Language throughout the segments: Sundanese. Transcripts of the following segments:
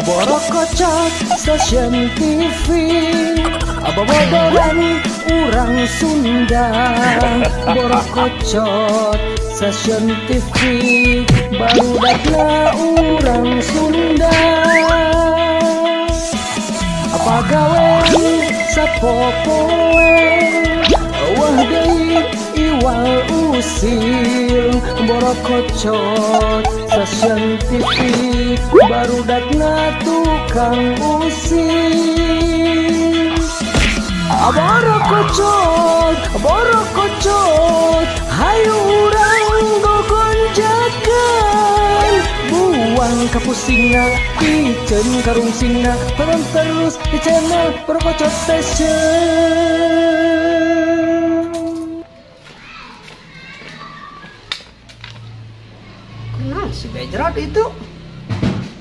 Borokocot Station TV, bobodoran urang Sunda. Borokocot Station TV, barudakna urang Sunda. Pagawean sapopoe, wah deui iwal usil. Borokocot Station TV, barudakna tukang usil. Borokocot, borokocot, hayu urang gogonjakan. Buang kapusingna, piceun karungsingna, tonton terus di channel Borokocot Station. Kenal si Bejrot itu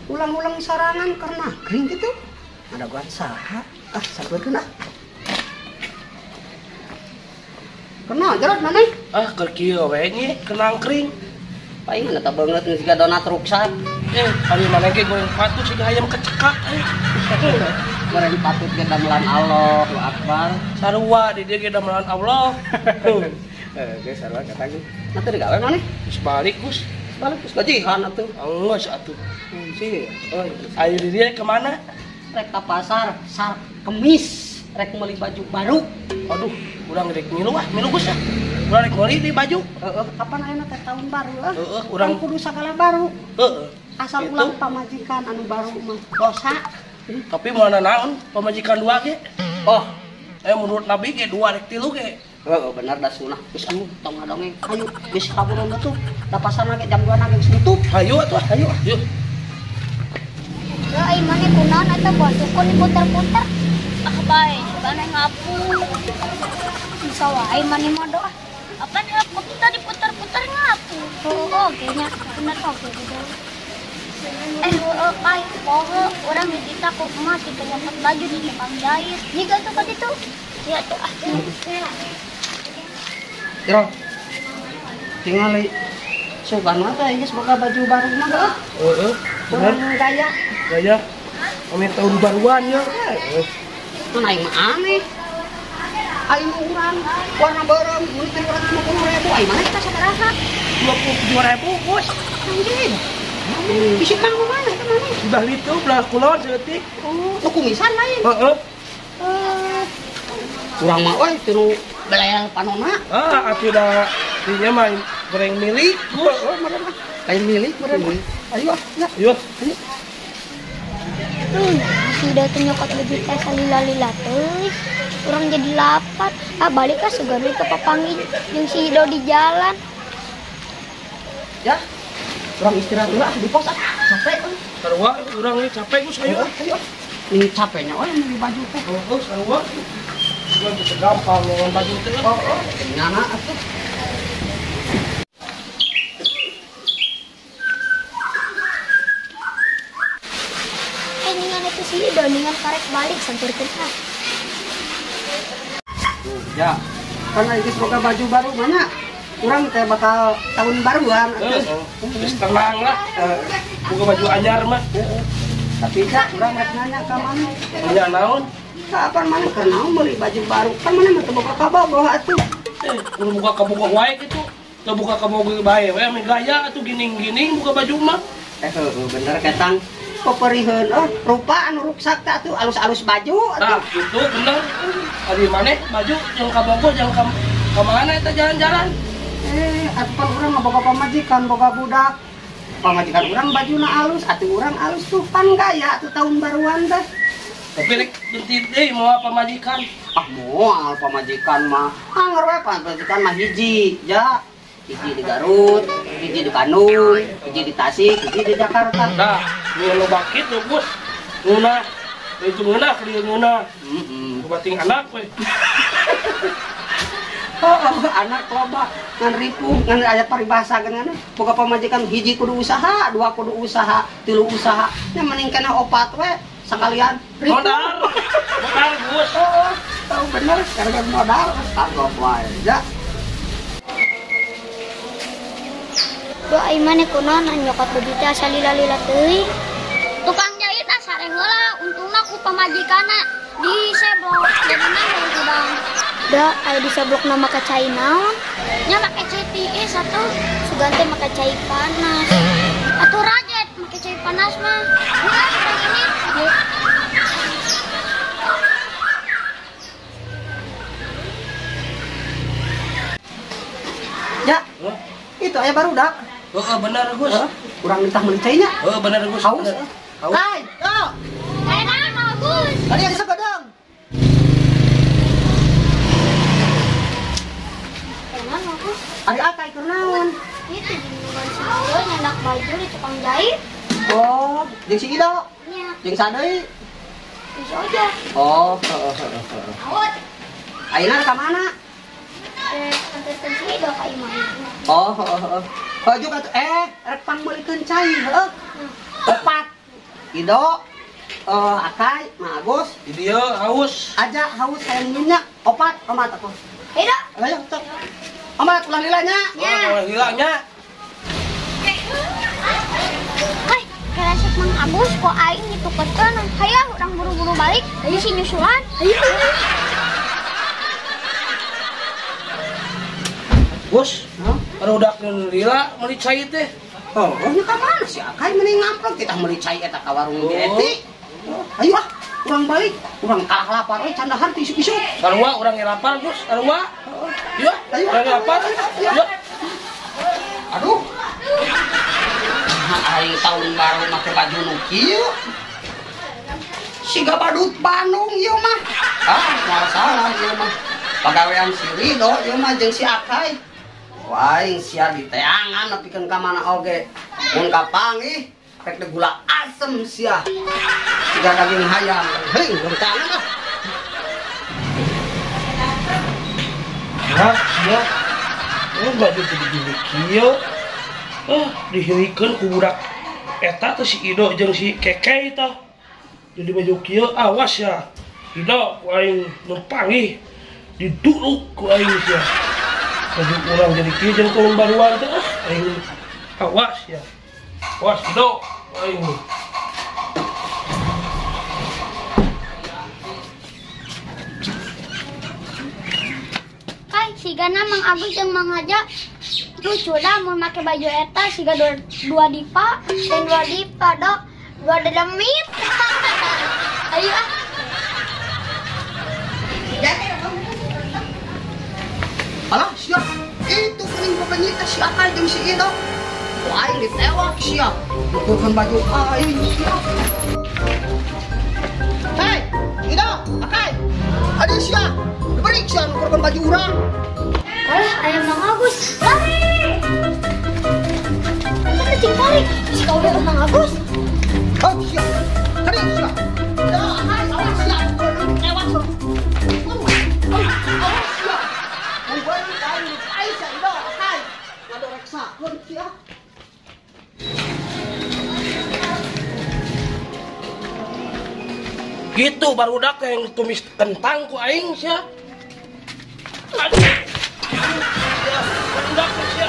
ulang-ulang sarangan karena kering gitu. Ada gua saha? Ah, sampeurkeun ah. Kenal Jerot mana? Ah, keur kieu we nya, kenang kering. Paling eta beungeut geus siga donat ruksak. Ari mana ge goreng patut siga hayam kecekak. Goreng patut ge damelan Allah, Allahu Akbar. Sarua di dieu ge damelan Allah. Geus sarua kata ge. Nah teu digawe maneh? Geus balik, Gus. Balik geus gajihan atuh. Geus atuh. Sih. Ayo di dieu ke mana? Rek ka pasar, sar kemis, rek meuli baju baru. Aduh, urang rek ngilu ah, milu Gus ah. Urang rek meuli di baju. Heeh, kapan ayeuna teh tahun baru ah? Heeh, urang kudu sagala baru. Heeh. Asal ulang pamajikan anu baru mah dosa. Tapi moal naon pamajikan dua ge? Oh, menurut Nabi ge dua rek tilu ge. Heeh, bener da sunah. Geus anu tong ngadongeng. Hayu geus kaburon atuh. Da pasarna ge jam 2 na geus nutup. Hayu atuh, hayu. Yuk. Ya ai mane kunaon eta buah sukun diputer-puter. Ah bae, sugana ngapu. Bisa wae mane mah doa. Apaan helikopter diputer-puter ngapu. Oh, kayaknya bener oge gitu. Pai, poho, orang di kita kok emas di nyopot baju di tukang jahit. Jika tuh kan itu. Ya tuh ah. Jero. Tingali sugana teh geus boga baju baru mah heuh. Heeh, bener gaya. Gaya. Amin tahun baruan ya. Mana aing mah aneh. Aing urang warna beureum meuli 350.000, aing mana kita sabaraha? 27.000, Bos. Anjir. Bisi kang mana eta mana? Sudah itu belah kulon saeutik. Oh, nu kumisan lain. Heeh. Urang mah euy tinu belel panona. Ah, atuh da dinya mah goreng milik, Bos. Heeh, meureun mah. Lain milik meureun. Ayo ah, ya. Ayo. Ayo. Sudah nyokot baju teh salila-lila teuy. Urang jadi lapar. Ah, balik ah sugan we ke papanggih jeung si Ido di jalan. Ya. Urang istirahat dulu ah di pos ah. Capek euy. Sarua urang ieu capek Gus, ayo. Ayo. Ini capeknya euy meuli baju teh. Heeh, sarua. Urang teu gampang ngongon baju teh. Oh, nyana atuh. Ningan itu si Ido ningan karek balik sampeurkeun ah. Tuh, ya. Kan geus boga baju baru mana? Urang teh bakal tahun baruan atuh. Geus tenang lah. Boga baju anyar mah. Heeh. Tapi ja urang rek nanya ka maneh. Nya naon? Kapan maneh keur naon meuli baju baru? Kan maneh mah teu boga kabogoh atuh. Kudu boga kabogoh wae kitu. Teu boga kabogoh bae we meh gaya atuh gining-gining boga baju mah. Heuh bener ketang. Peperiheun oh rupa anu ruksak teh atuh alus-alus baju atuh. Tah kitu bener. Ari maneh baju jeung kabogoh jeung ka mana eta jalan-jalan? Atuh pan urang mah boga pamajikan, boga budak. Pamajikan urang bajuna alus, atuh urang alus tuh pan gaya atuh tahun baruan teh. Tapi rek bentir deui moal pamajikan. Ah moal pamajikan mah. Angger we pamajikan mah hiji, ja. Hiji di Garut, hiji di Bandung, hiji di Tasik, hiji di Jakarta. Nah, nu loba kitu, Bos. Ngeunah, itu ngeunah, kieu ngeunah. Heeh. Kubating anak we. Oh, anak loba ngan ripuh, ngan aya paribasa geunana. Boga pamajikan hiji kudu usaha, dua kudu usaha, tilu usaha. Nya mending kana opat we sakalian ripuh. Modal. Modal, Gus. Oh, tahu bener karena modal kagok wae. Ja. Doa imane kunaon nyokot baju teh asa lila-lila teuing. Tukang jahit ah sare Sare heula untungna ku pamajikanna di seblok jadina mun hudang. Da aya di seblokna make cai naon? Nya make cai tiis atuh, sugan teh make cai panas. Atuh rajet make cai panas mah. Heuh, urang ini. Ya, itu aya barudak. Heeh, bener Gus. Urang nitah meuli cai nya. Heeh, bener Gus. Haus. Hai, yo. Enak Agus. Tadi ada segadang. Enak Agus. Ari akay keur naon? Itu jeung si Ido nyandak baju di tukang jahit. Oh, jeung si Ido. Nya. Jeung sadeui? Jeung si Oja. Oh, heeh heeh. Awet. Ayeuna ka mana? Anterkeun si Ido ka imah. Oh, heeh heeh. Haju atuh rek pangmeulikeun cai heuh. Opat. Ido, Akay, Ma Agus. Di dieu haus. Aja haus hayang minyak. Opat, omat aku. Ido. Ayo, sok. Omat ulah lila nya. Nya. Ulah lila nya. Kai, keresek Mang Agus kok aing ditukerkeun. Hayang urang buru-buru balik, ayo si nyusulan. Ayo. Gus, barudak lila meuli cai teh. Oh, nya ka mana si Akay mending ngampleng titah meuli cai eta ka warung Eti. Ayo ah, urang balik, urang kalah lapar euy candahar ti isuk-isuk. Sarua urang ge lapar, Gus, sarua. Yuk, urang lapar. Yuk. Aduh. Aing tahun baru make baju nu kieu. Siga badut Bandung ieu mah. Ah, moal salah ieu mah. Pagawean si Ridho ieu mah jeung si Akay. Wah, aing sia diteangan nepikeun ka mana oge. Mun kapanggih rek de gula asem sia. Siga daging hayam. Heuing, urang ah. Ya, sia. Baju jadi gini kieu. Dihirikeun ku budak eta teh si Ido jeung si Kekei tah. Jadi baju kieu awas ya. Ido ku aing nu panggih diduruk ku aing sia. Baju urang jadi kieu jeung tahun baruan teh aing awas ya. Awas Ido aing. Kai sigana Mang Agus jeung Mang Haja lucu dah mun make baju eta siga dua dipa dan dua dipa dok dua dedemit. Ayo ah. Alah sia, itu kuning pepenyita si Akay jeung si Ido. Wah, aing ditewak sia. Nukurkeun baju aing sia. Hei, Ido, Akay. Aduh sia, diberi sia nukurkeun baju urang. Alah, ayam Mang Agus. Lari. Kan cing tarik. Si kau udah Mang Agus. Oh, sia. Kari sia. Ido, Akay, awas sia. Tewak sia. Awas sia. Gitu barudak yang tumis kentang ku aing sia. Aduh. Ya, barudak sia.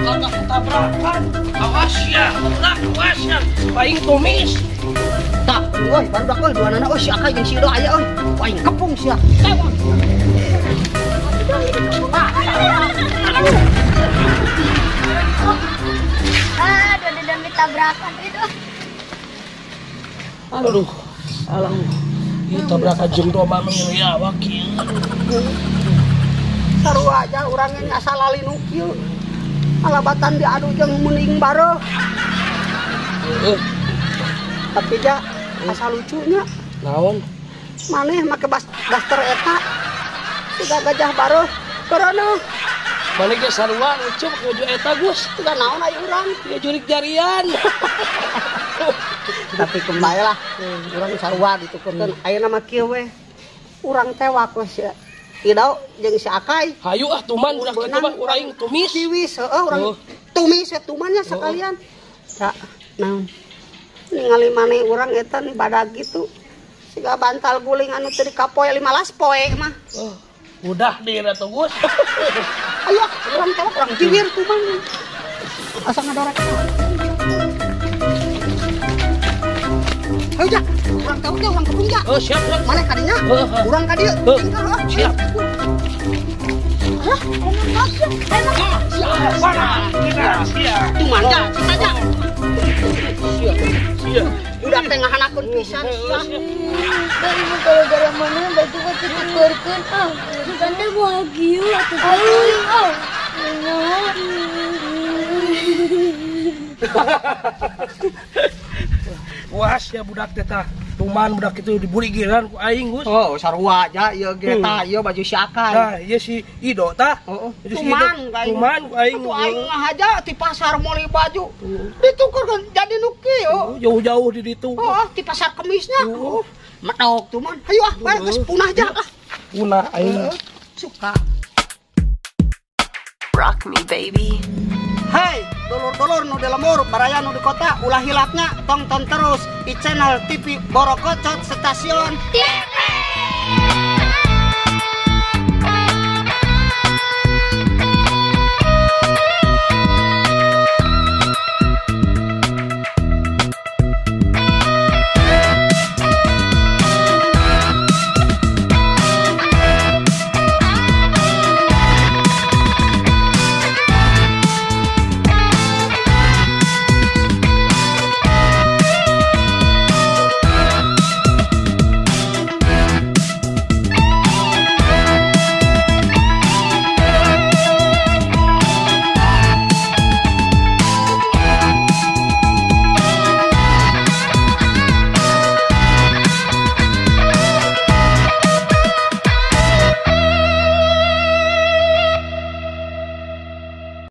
Aduh, tabrakan. Awas ya, barudak awas ya. Aing tumis. Tah, euy, barudak euy, dua nana euy si Akay jeung si Ido aya euy. Aing kepung sia. Tewak. Aduh, demi tabrakan itu. Aduh, alang. Ieu tabrakan jeung domba mah ya wakil. Sarua aja urang ini asal lali nu kieu. Alabatan diadu jeung meuning bareuh. Heeh. Tapi ja asal lucunya. Naon? Maneh make daster eta. Siga gajah bareuh. Korona. Maneh ge sarua lucu make baju eta Gus. Siga naon aya urang? Ya jurik jarian. Tapi kembali lah, urang sarua ditukurkeun. Ayeuna mah kieu we. Urang tewak we sia. Ido jeung si Akay. Hayu ah tuman ulah kitu mah urang tumis. Tiwis heueuh urang tumis we tumannya sekalian. Sa naon. Ningali maneh urang eta nih badag gitu. Siga bantal guling anu teu dikapoe 15 poe mah. Udah deh atuh Gus. Ayo urang tewak urang jiwir tuman. Asa ngadorek. Ayo ja, urang tahu teh urang kebun ja. Oh, siap, siap. Mana kadinya? Urang ka dieu. Tinggal ah. Siap. Hah, emang masuk. Emang Mana? Kita siap. Cuman ja, cita ja. Siap. Siap. Budak teh ngahanakeun pisan sia. Dari mun gara-gara mana baju mah ditukerkeun ah. Kan teh moal kieu atuh. Aing ah. Puas ya budak teh tah. Tuman budak itu dibuli giran ku aing Gus. Oh, sarua aja ieu ge tah, ieu baju si Akay. Nah, ieu si Ido tah. Heeh. Itu si Ido. Tuman Tuman ku aing. Atuh aing ngahaja di pasar meuli baju. Ditukerkeun jadi nu kieu. Jauh-jauh di ditu. Heeh, di pasar kemisnya. Medok tuman. Hayu ah, bae geus punah ja lah. Punah aing. Suka. Rock me, baby. Hai, dulur-dulur nu di lembur, baraya nu di kota, ulah hilapnya, tonton terus di channel TV Borokocot Stasiun TV.